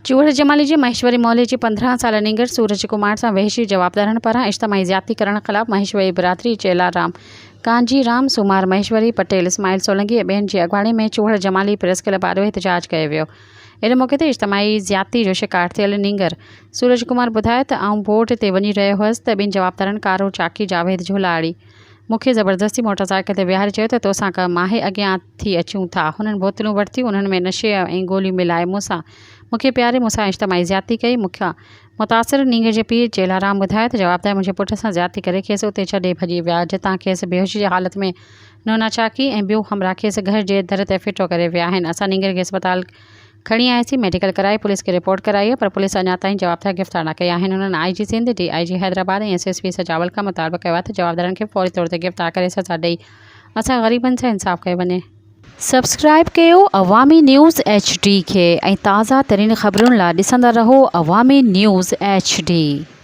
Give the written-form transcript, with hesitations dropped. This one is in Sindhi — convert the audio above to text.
چوهڙ جمالي جي مهيشوري محلي جي 15 سالا نينگر سورج ڪمار سان وحشي جوابدارن پاران اجتماعي زيادتي ڪرڻ خلاف مهيشوري برادري چيلا رام، ڪانجي رام، سومار مهيشوري، پٽيل اسماعيل سولنگي ۽ ٻين جي اڳواڻي ۾ چوهڙ جمالي پريس ڪلب آڏو احتجاج ڪيو ويو. ان موقعي تي اجتماعي زيادتي جو شڪار ٿيل نينگر سورج ڪمار ٻڌايو ته آئون بورڊ تي وڃي رهيو هئس ته ٻن جوابدارن ڪارو چاڪي جاويد جهولاڙي مون کي زبردستي موٽر سائيڪل تي ويهاري چيو ته توسان ڪم آهي اڳيان ٿي اچون ٿا. هنن بوتلون ورتيون انهن ۾ نشي ۽ گوليون ملائي مون سان مون کي پياري مون سان اجتماعي زيادتي ڪئي. مون کان متاثر نينگر جي پيء چيلارام ٻڌايو ته جوابدار منهنجي پٽ سان زيادتي ڪري کيس اتي ڇڏي ڀڄي ويا جتان کيس بيهوشي جي حالت ۾ نونا چاڪي ۽ ٻيو همراهه کيس گهر جي در تي ڦٽو ڪري ويا آهن. اسان نينگر کي اسپتال کڻي آياسين، ميڊيڪل ڪرائي پوليس کي رپورٽ ڪرائي آهي پر پوليس اڃا تائين جوابدار گرفتار نه ڪيا آهن. هنن I G Sindh, D I G Hyderabad ۽ S S P Sujawal کان مطالبو ڪيو آهي ته جوابدارن کي فوري طور تي گرفتار ڪري سزا ڏئي اسان غريبن سان انصاف ڪيو وڃي. سبسڪرائب ڪيو عوامي نيوز ايڇ ڊي کي ۽ تازه ترين خبرن لا ڏسندا رهو عوامي نيوز ايڇ ڊي.